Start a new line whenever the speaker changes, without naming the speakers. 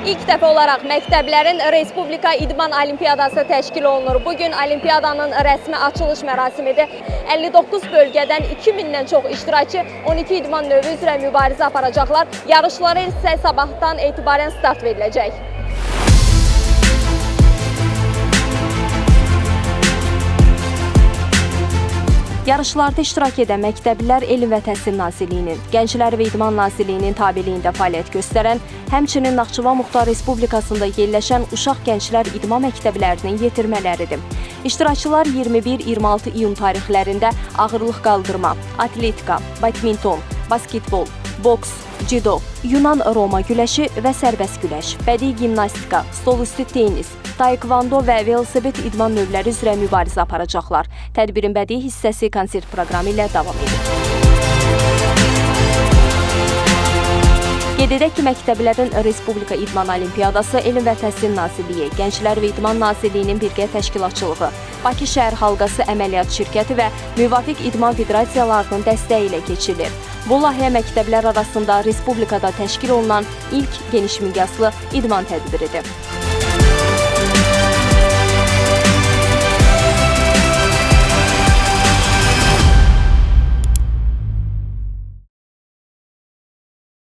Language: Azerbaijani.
İlk dəfə olaraq məktəblərin Respublika İdman Olimpiyadası təşkil olunur. Bu gün olimpiyadanın rəsmi açılış mərasimidir. 59 bölgədən 2000-dən çox iştirakçı 12 idman növü üzrə mübarizə aparacaqlar. Yarışlara isə sabahdan etibarən start veriləcək. Yarışlarda iştirak edən məktəblilər Elm və Təhsil Nazirliyinin, Gənclər və İdman Nazirliyinin tabeliyində fəaliyyət göstərən, həmçinin Naxçıvan Muxtar Respublikasında yerləşən uşaq gənclər idman məktəblərinin yetirmələridir. İştirakçılar 21-26 iyun tarixlərində ağırlıq qaldırma, atletika, badminton, basketbol, boks, judo, Yunan-Roma güləşi və sərbəst güləş, bədii gimnastika, stolüstü tennis, taekvondo və velosiped idman növləri üzrə mübarizə aparacaqlar. Tədbirin bədii hissəsi konsert proqramı ilə davam edir. Qeyd edək ki, məktəblərin Respublika İdman Olimpiyadası Elm və Təhsil Nazirliyi, Gənclər və İdman Nazirliyinin birgə təşkilatçılığı, Bakı Şəhər Halqası Əməliyyat Şirkəti və müvafiq idman federasiyalarının dəstəyi ilə keçirilir. Bu layihə məktəblər arasında Respublikada təşkil olunan ilk geniş miqyaslı idman tədbiridir.